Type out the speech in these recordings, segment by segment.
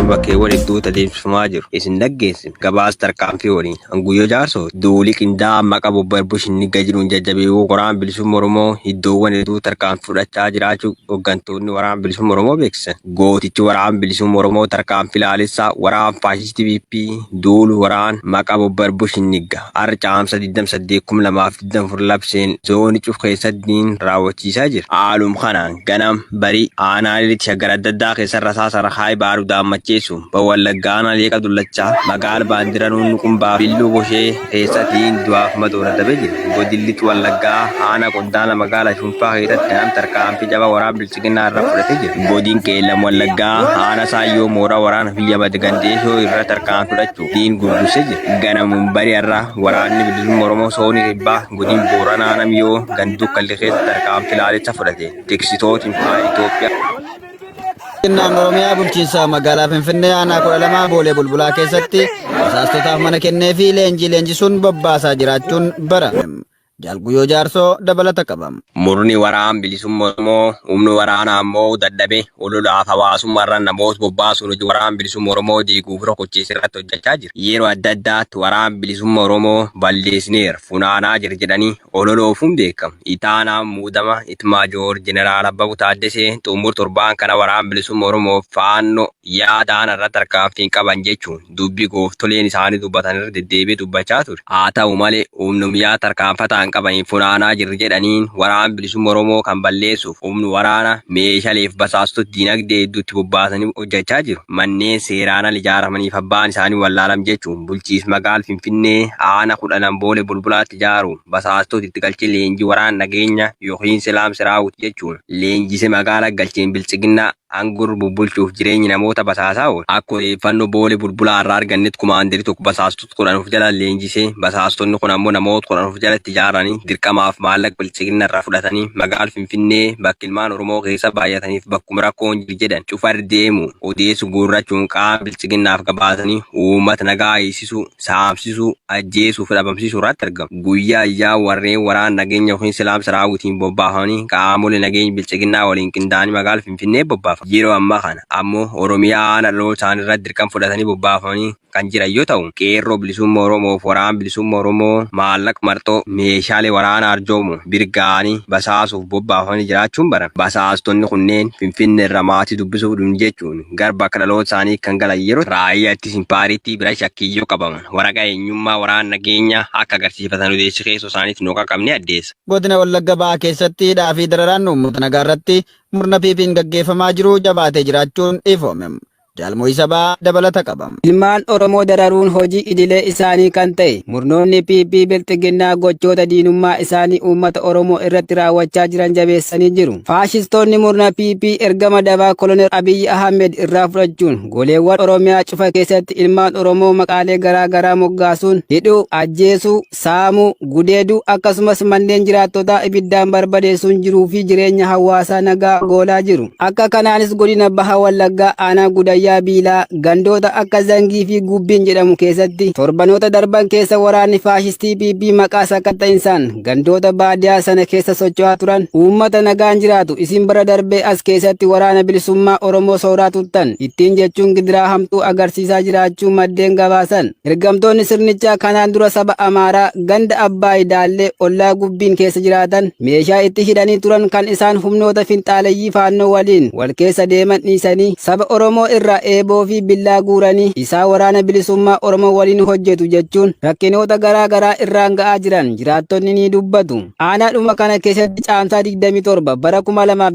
bakkeewwan hedduutti adeemsifamaa jiru isin dhaggeessina. Gabaasa tarkaanfii waliin Anguyyoo Jaarsoo duuli qindaa'aa maqaa Bobbar Shinniga jedhuun jajjabeewwan waraana bilisummaa Oromoo iddoowwan hedduu tarkaanfii fudhachaa jiraachuu hooggantoonni waraana bilisummaa Oromoo beeksisan. Gootichi waraana bilisummaa Oromoo tarkaanfii laalessaa waraana faashistii PP duulu waraana maqaa Bobbar Shinniga har'a caamsa 28,2024 labseen zoonii cuf keessatti raawwachiisaa jira. Haaluma kanaan ganam barii aanaa lixa shaggar adda addaa keessa rasaasa rakaa baaruu daammacheessu Wallaggaa aanaa Leeqa Dullachaa magaala Baandiraa Nuunnuqumbaa Billuu Boshee keessatti du'aaf madoon adabee jira. Godinni Wallaggaa aanaa Qondaala magaalaa Shunfaa keessatti ganam tarkaanfii jabaa waraana bilchiginaa irra fudhatee jira. Godin Qeellam Wallaggaa aanaa Saayyoo mooraa waraana biyya Badgandeeshoo irra tarkaanfii fudhachuu diin gurgursee jira. Ganamuun barii irraa waraanni bilisummaa Oromoo Soonii Kibbaa godin Booranaa Namiyoo ganduu kalli keessa tarkaanfii laalicha fudhate. Tiksitootiin Itoophiyaa. Naannoo Oromiyaa bulchiinsa magaalaa Finfinnee aanaa 12 Boolee Bulbulaa keessatti basaastotaaf mana kennee fi leenjii leenjisuun bobbaasaa jiraachuun barame. Jaalguyyoo Jaarsoo dabalata qaba. Murni waraana bilisummaa Oromoo humni waraanaa immoo dadhabe ololaaf hawaasummaa irra namoota bobbaasuun hojii waraana bilisummaa Oromoo diiguuf rukuchiisa irratti hojjechaa jira. Yeroo adda addaatti waraana bilisummaa Oromoo balleessineera funaanaa jira jedhanii ololoofuun beekamu. Itaanaa muudama Itmaajoor Jeneraal Abbabuu Taaddesee xumur torbaan kana waraana bilisummaa Oromoo faannoo yaadaan irratti tarkaanfii qaban jechuun dubbii gooftoleen isaanii dubbatan irra deddeebi'ee dubbachaa ture. Haa ta'u malee humnumyaa tarkaanfataan qabaniin funaanaa jirri jedhaniin waraana bilisummaa Oromoo kan balleessuuf humni waraana meeshaaleef basaastota dinagdee hedduutti bobbaasanii hojjechaa jiru. Manneen seeraan ala ijaaramaniif abbaan isaanii wallaalam jechuun bulchiinsa magaalaa Finfinnee aanaa 10 Boolee Bulbulaatti ijaaruun basaastota itti galchee leenjii waraana nageenya yookiin silaam siraawut jechuun leenjise magaalaa galcheen bilchiginaa aangoorra bubbulchuuf jireenyi namoota basaasaa oolu. Akka odeeffannoo Boolee Bulbulaa irraa argannetti kumaandarii tokko basaastota 10 of jala leenjisee basaastonni kun ammoo namoota 10 of jalatti ijaaranii dirqamaaf maallaqa bilchiginna irraa fudhatanii magaalaa Finfinnee bakka ilmaan Oromoo keessa baay'ataniif bakkuma rakkoon jiru jedhan cufa deemu odeessu guurrachuun qaama bilchiginnaaf gabaasanii uummata nagaa eegsisuu, saamsisuu, ajjeesuu fi dhabamsiisuu irratti argamu. Guyyaa ayyaa warreen waraana nageenya yookiin silaam siraawwitiin bobbaafamanii qaamolee nageenya bilchiginnaa waliin qindaa'anii magaalaa Finfinnee bobbaafamu. Yeroo ammaa kana ammoo Oromiyaa aanaa dhaloota isaanii irratti dirqama fudhatanii bobbaafamanii kan jiran yoo ta'u, qeerroo bilisummaa Oromoof waraana bilisummaa Oromoo maallaqa marxoo meeshaalee waraanaa arjoomu birgaanii basaasuuf bobbaafamanii jiraachuun barame. Basaastonni kunneen Finfinnee irraa maatii dubbisuuf dhufan jechuun gara bakka dhaloota isaanii kan galan yeroo raayyaa ittisa impaayeriitti bira shakkiyyoo qabaman waraqaa eenyummaa waraana nageenya akka agarsiifatan odeessi keessoo isaaniif nu qaqqabne addeessa. Godina Wallagga Bahaa keessatti hidhaa fi dararaan uummata nagaa irratti murna PP'n gaggeeffamaa jiru jabaatee jiraachuun ifoome. Jaalmoo Sabaa dabalata qaba. Ilmaan Oromoo dararuun hojii idilee isaanii kan ta'e murnoonni PP bilxiginnaa gochoota diinummaa isaanii uummata Oromoo irratti raawwachaa jiran jabeessanii jiru. Faashistoonni murna PP ergama dabaa Koloneel Abiyyi Ahmed irraa fudhachuun goleewwan Oromiyaa cufa keessatti ilmaan Oromoo maqaalee garaa garaa moggaasuun hidhuu, ajjeesuu, saamuu, gudeeduu akkasumas manneen jiraattotaa ibiddaan barbadeessuun jiruu fi jireenya hawaasaa nagaa goolaa jiru. Akka kanaanis godina Baha Wallaggaa aanaa Gudayyaa Biilaa gandoota akka Zangii fi Gubbiin jedhamu keessatti torbanoota darban keessa waraanni faashistii PP maqaa sakatta'insaan gandoota baadiyaa sana keessa socho'aa turan uummata nagaan jiraatu isin bara darbee as keessatti waraana bilisummaa Oromoo sooraa turtan ittiin jechuun gidiraa hamtuu agarsiisaa jiraachuu maddeen gabaasan. Ergamtoonni sirnichaa kanaan dura saba Amaaraa ganda Abbaay Daallee ollaa Gubbiin keessa jiraatan meeshaa itti hidhanii turan kan isaan humnoota finxaaleyyii faannoo waliin wal keessa deeman dhiisanii saba Oromoo irraa eeboo fi billaa guuranii isaa waraana bilisummaa Oromoo waliin hojjetu jechuun rakkinoota garaa garaa irraan ga'aa jiran jiraattonni ni dubbatu. Aanaadhuma kana keessatti caamsaa 27 bara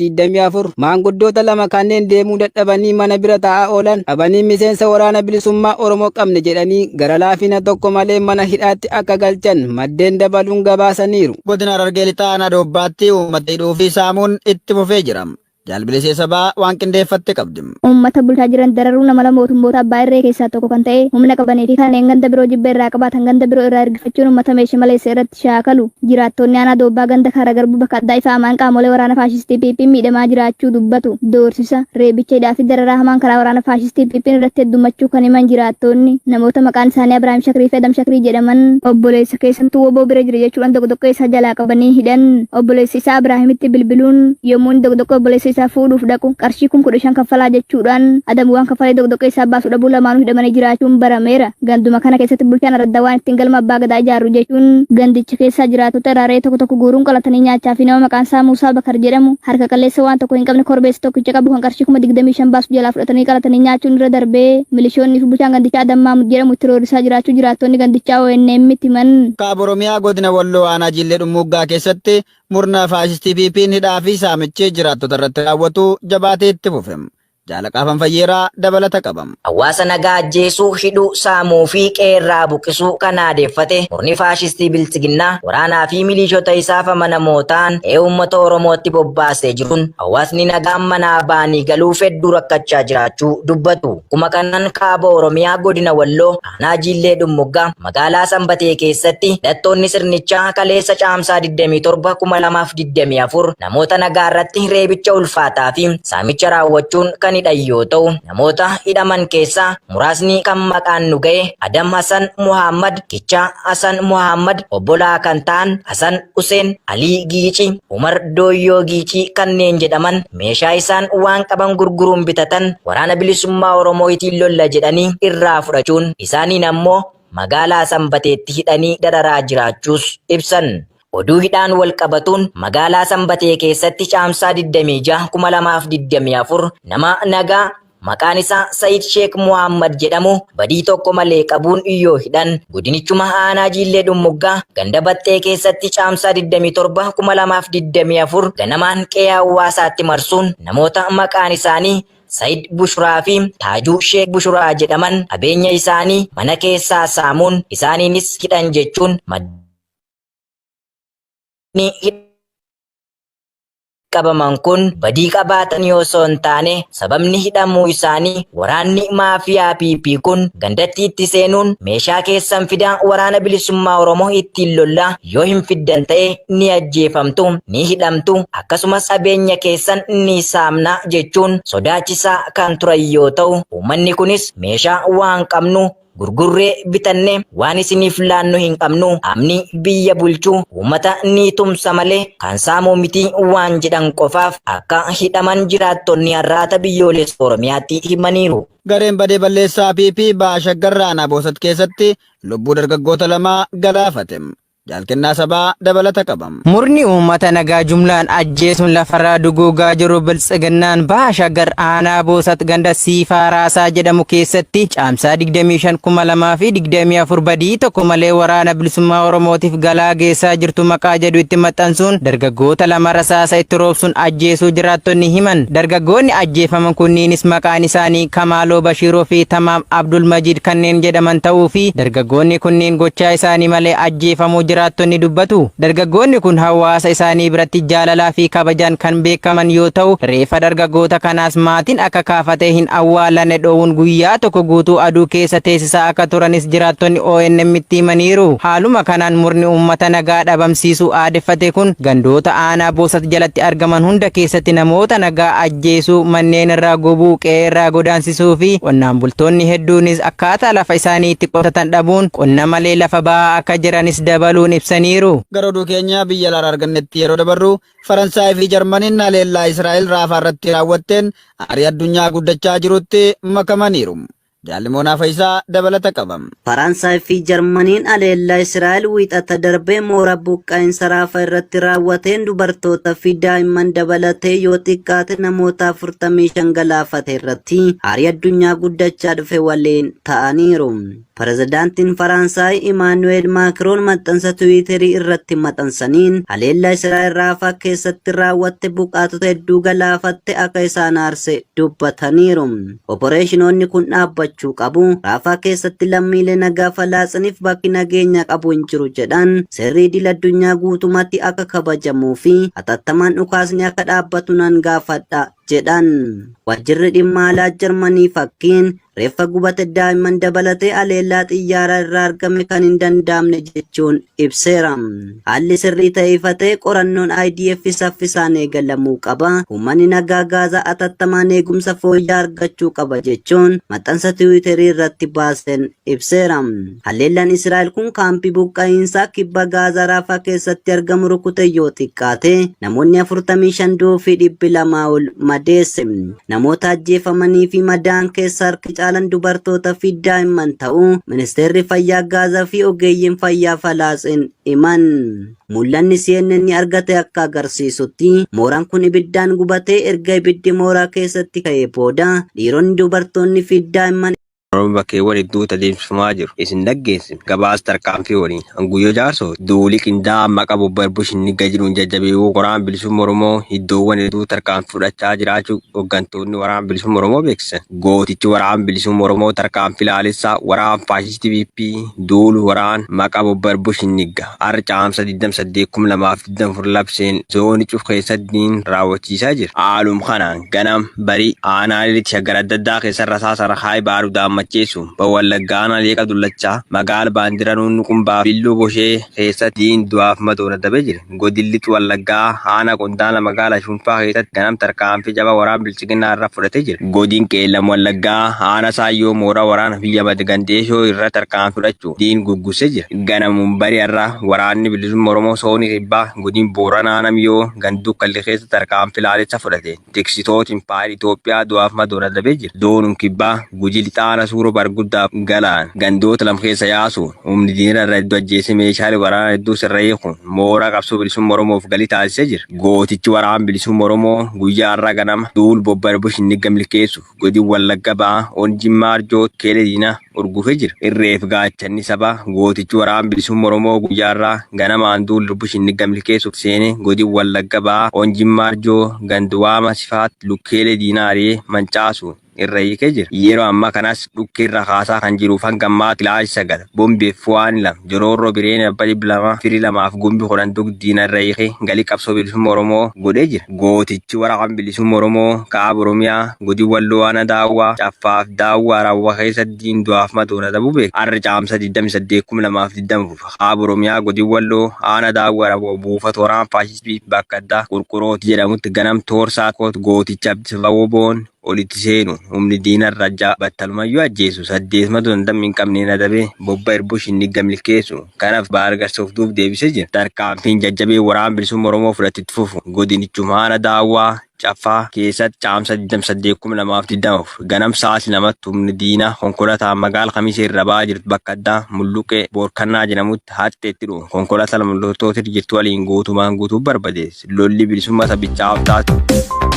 2024 maanguddoota lama kanneen deemuu dadhabanii mana bira taa'aa oolan dhabanii miseensa waraana bilisummaa Oromoo qabne jedhanii gara laafina tokko malee mana hidhaatti akka galchan maddeen dabaluun gabaasaniiru. Godina Harargee Lixaa aanaa Doobbaatti uummata hidhuu fi saamuun itti fufee jira. Jaalbilisee Sabaa waan qindeeffatte qabdi. Uummata bulchaa jiran dararuun amala mootummoota abbaa irree keessaa tokko kan ta'e humna qabanii fi kanneen ganda biroo jibba irraa qabaatan ganda biroo irraa ergifachuun uummata meeshaa maleessa irratti shaakalu. Jiraattonni aanaa Doobbaa ganda Kaara Garbuu bakka addaa ifa hamaan qaamolee waraana faashistii PP miidhamaa jiraachuu dubbatu. Doorsisa, reebicha, hidhaa fi dararaa hamaan karaa waraana faashistii PP irratti heddummachuu kan himan jiraattonni namoota maqaan isaanii Abiraam Shakrii fi Adam Shakrii jedhaman obboleessa keessantuu woboo bira jira jechuudhaan doqdoqqee isaa jalaa qabanii hidhan. Obboleessi isaa Abiraahimitti bilbiluun yommuu inni doqdoqqee obboleessa isaa fuudhuuf dhaqu qarshii 15,000 kaffalaa jechuudhaan Adam waan kaffalee doqdoqqee isaa baasu dhabuu lamaanuu hidhamanii jiraachuun barameera. Ganduma kana keessatti bulchaan araddaa waan ittiin galma abbaa gadaa ijaarru jechuun gandicha keessaa jiraattota irraa re'ee tokko tokko guuruun qalatanii nyaachaa fi nama maqaan isaa Muusaa Bakar jedhamu harka qalleessa waan tokko hin qabne korbeessa tokkicha qabu kan qarshii 25,000 baasu jalaa fudhatanii qalatanii nyaachuun irra darbee milishoonnii fi bulchaan gandichaa Adam Maamud jedhamu itti roorrisaa jiraachuu jiraattonni gandichaa ONM'tti himan. Kaaba Oromiyaa Godina Walloo Aanaa Jiillee Dhummuuggaa keessatti murna faashistii PP'n hidhaa fi saamichi jiraattota irratti raawwatu jabaatee itti fufe. Jaalaqaa Fanfayyeeraa dabalata qaba. Hawaasa nagaa ajjeesuu, hidhuu, saamuu fi qe'eerraa buqqisuu kan aadeffate murni faashistii Biltsiginnaa waraanaa fi miliishota isaaf amanamoo ta'an qe'ee uummata Oromootti bobbaasee jiruun hawaasni nagaan manaa ba'anii galuuf hedduu rakkachaa jiraachuu dubbatu. Akkuma kanaan kaaba Oromiyaa godina Walloo aanaa Jiillee Dhummuggaa magaalaa Sanbatee keessatti hidhattoonni sirnichaa kaleessa Caamsaa 27, 2024 namoota nagaa irratti reebicha ulfaataa fi saamicha raawwachuun kan hidhan yoo ta'u, namoota hidhaman keessaa muraasni kan maqaan nu ga'e Adam Hasan Muhammad, Kichaa Hasan Muhammad, obbolaa kan ta'an Hasan Huseen, Alii Giici, Umar Dooyyoo Giicii kanneen jedhaman meeshaa isaan waan qaban gurguruun bitatan waraana bilisummaa Oromoo ittiin lolla jedhanii irraa fudhachuun isaaniin ammoo magaalaa Sanbateetti hidhanii dararaa jiraachuus ibsan. Oduu hidhaan wal qabatuun magaalaa Sanbatee keessatti Caamsaa 26, 2024 nama nagaa maqaan isaa Sayid Sheek Muhammad jedhamu badii tokko malee qabuun yoo hidhan, godinichuma aanaa Jiillee Dhummuggaa ganda Baxxee keessatti Caamsaa 27, 2024 ganamaan qe'ee hawaasaatti marsuun namoota maqaan isaanii Sayid Bushuraa fi Taajuu Sheek Bushuraa jedhaman qabeenya isaanii mana keessaa saamuun isaaniinis hidhan jechuun maddeen qabaman kun badii qabaatanii osoo hin taane sababni hidhamuu isaanii waraanni maafiyaa PP kun gandatti itti seenuun meeshaa keessan fidaa waraana bilisummaa Oromoo ittiin lollaa yoo hin fiddan ta'e ni ajjeefamtu, ni hidhamtu, akkasumas qabeenya keessan ni saamna jechuun sodaachisaa kan turan yoo ta'u uummanni kunis meeshaa waan qabnu gurgurree bitanne waan isiniif laannu hin qabnu, qaamni biyya bulchu uummata ni tumsa malee kan saamuu miti waan jedhan qofaaf akka hidhaman jiraattonni Arraata Biyyoolessa Oromiyaatti himaniiru. Gareen badee balleessaa PP Baha Shaggar Aanaa Boosat keessatti lubbuu dargaggoota lamaa galaafate. Jaal Kennaa Sabaa dabalata qaba. Murni uummata nagaa jumlaan ajjeesuun lafarraa duguugaa jiru Biltsiginnaan Baha Shaggar aanaa Boosat ganda Siifaa Raasaa jedhamu keessatti Caamsaa 25,2024 badii tokko malee waraana bilisummaa Oromootiif galaa geessaa jirtu maqaa jedhu itti maxxansuun dargaggoota lama rasaasa itti roobsuun ajjeesuu jiraattonni himan. Dargaggoonni ajjeefaman kunniinis maqaan isaanii Kamaaloo Bashiiroo fi Tamaam Abdul Majiid kanneen jedhaman ta'uu fi dargaggoonni kunniin gochaa isaanii malee ajjeefamuu jiraattonni dubbatu. Dargaggoonni kun hawaasa isaanii biratti jaalalaa fi kabajaan kan beekaman yoo ta'u, reeffa dargaggoota kanaas maatiin akka kaafatee hin awwaalanne dhoowwuun guyyaa tokko guutuu aduu keessa teessisaa akka turanis jiraattonni ONM'tti himaniiru. Haaluma kanaan murni uummata nagaa dhabamsiisuu aadeffate kun gandoota aanaa Boosat jalatti argaman hunda keessatti namoota nagaa ajjeesuu, manneen irraa gubuu, qe'ee irraa godaansisuu fi qonnaan bultoonni hedduunis akkaataa lafa isaanii itti qotatan dhabuun qonna malee lafa ba'aa akka jiranis dabaluun ibsaniiru. Gara oduu keenya biyya alaarraa argannetti yeroo dabarru, Faransaay fi Jarmaniin haleellaa Israa'el Raafaa irratti raawwatteen aarii addunyaa guddachaa jirutti makamaniiru. Jaalimoonaa Fayisaa dabalata qaba. Faransaay fi Jarmaniin haleellaa Israa'el Wiixata darbe moora buqqa'insa Raafa irratti raawwateen dubartoota fi daa'imman dabalatee yoo xiqqaate namoota 45 galaafate irratti aarii addunyaa guddachaa dhufe waliin ta'aniiru. Pirezidaantiin Faransaay Imaanu'eel Maakiroon maxxansa Tiwiiterii irratti maxansaniin haleellaa Israa'el Raafaa keessatti raawwatte buqqaatota hedduu galaafatte akka isaan aarse dubbataniiru. Oporeeshinoonni kun dhaabbachuu qabu. Raafaa keessatti lammiilee nagaa Falaaxiniif bakki nageenya qabu hin jiru jedhan. Seerri idil addunyaa guutumatti akka kabajamuu fi hatattamaan dhukaasni akka dhaabbatu nan gaafadha jedhan. Waajjirri dhimma alaa Jarmanii fakkiin Reeffa gubate daa'imman dabalatee haleellaa xiyyaaraa irraa argame kan hin danda'amne jechuun ibseera. Haalli sirrii ta'e ifa ta'e qorannoon IDF saffisaan eegalamuu qaba. Uummanni nagaa Gaazaa atattamaan eegumsa fooyya'aa argachuu qaba jechuun maxxansa Tiwiiterii irratti baaseen ibseera. Haleellaan Israa'el kun kaampii buqqa'iinsaa kibba Gaazaa Raafaa keessatti argamu rukute yoo xiqqaate namoonni 45 du'uu fi 200 ol madeesse. Namoota ajjeefamanii fi madaa'an keessaa harki caalan dubartoota fi daa'imman ta'uu Ministeerri Fayyaa Gaazaa fi ogeeyyiin fayyaa Falaaxin himan. Mul'anni CNN argate akka agarsiisutti mooraan kun ibiddaan gubatee erga ibiddi mooraa keessatti ka'ee booda dhiironni, dubartoonni fi daa'imman Oromoo bakkeewwan hedduutti adeemsifamaa jiru isin dhaggeessina. Gabaasa tarkaanfii waliin an Guyyoo Jaarsooti. Duuli qindaa'aan maqaa Obbo Erbuu Shinnigga jedhuun jajjabeewwan Waraana Bilisummaa Oromoo iddoowwan hedduutti tarkaanfii fudhachaa jiraachuu hoggantoonni Waraana Bilisummaa Oromoo beeksisan. Gootichi Waraana Bilisummaa Oromoo tarkaanfii laalessaa waraana faashistii PP duulu waraana maqaa Obbo Erbuu Shinnigga har'a Caamsaa 28,2024 labseen zoonii cuf keessatti raawwachiisaa jira. Haaluma kanaan ganam barii aanaalee lixa shaggar adda addaa keessa rasaasa rahaay baarudaan macheessuun baha Wallaggaa aanaa Leeqa Dullachaa magaala Baandira Nuunnu Qumbaa Billuu Boshee keessatti diin du'aaf madoon adabee jira. Godin Lixa Wallaggaa aanaa Qondaala magaalaa Shunfaa keessatti ganam tarkaanfii jabaa waraana Bilxiginnaa irraa fudhatee jira. Godin Qeellam Wallaggaa aanaa Saayyoo mooraa waraana biyya Gandeeshoo irra tarkaanfii fudhachuun diin guggusee jira. Ganamuun barii har'a waraanni bilisummaa Oromoo soonii kibbaa godin Booranaa Namiyoo ganduu kalli keessa tarkaanfii laalessa fudhate. Tiksitoota impaayera Itoophiyaa du'aaf madoon adabee jira. Doonuun kibbaa Gujii lixaa aanaa Suuroo Barguddaaf Galaan gandoota lama keessa yaasuun humni diina irra hedduu ajjeesee meeshaalee waraanaa hedduu sirra hiikuun mooraa qabsoo bilisummaa Oromoof galii taasisee jira. Gootichi waraana bilisummaa Oromoo guyyaa har'aa ganama duul bobba Erbuu Shinnigga milkeessuuf godin Wallagga Ba'aa on Jimmaa Arjoo Keelee Diinaa urgufee jira. Irreef gaachanni sabaa gootichi waraana bilisummaa Oromoo guyyaa har'aa ganamaan duul Erbuu Shinnigga milkeessuuf seene godin Wallagga Ba'aa on Jimmaa Arjoo Gandwaama Sifaat Lukkeelee Diinaa ari'ee mancaasuun irra hiikee jira. Yeroo ammaa kanas dhukkee irra kaasaa kan jiruuf hanga ammaa kilaashii 9, bombeef fu'aan 2, joroorroo bireen abba 200, firii 2 fi gumbi 10 dug diina irra hiikee galii qabsoo bilisummaa Oromoo godhee jira. Gootichi waraana bilisummaa Oromoo kaaba Oromiyaa godin Walloo aanaa Daawwaa Caffaaf Daawwaa Raawwaa keessatti diin du'aaf madoon adabuu beeka. Har'a Caamsaa 28,2024 kaaba Oromiyaa godin Walloo aanaa Daawwaa Raawwaa buufata waraana faashistii bakka addaa Qurqurooti jedhamutti ganam toorsaa gooticha Abdii Woboon olitti seenu humni diinarra battalumayyuu ajjeesu saddeetmatu dandammi hin qabneen adabee bobba Irbuu Shinnigga milkeessu kanaaf baargarsuuf duub deebisee jira. Tarkaanfiin jajjabee waraana bilisummaa Oromoo fudhate itti fufu godinichuma aanaa Daawwaa Caffaa keessatti Caamsaa 28,2024 ganam sa'aatii 2tti humni diinaa konkolaataa magaala Kamisee irra ba'aa jirtu bakka addaa Mulluqee Boorkannaa jedhamutti haxxeetti dhufu konkolaataa lama loltoota jirtu waliin guutumaan guutuu barbadeesse. Lolli bilisummaa sabichaaf taasisu.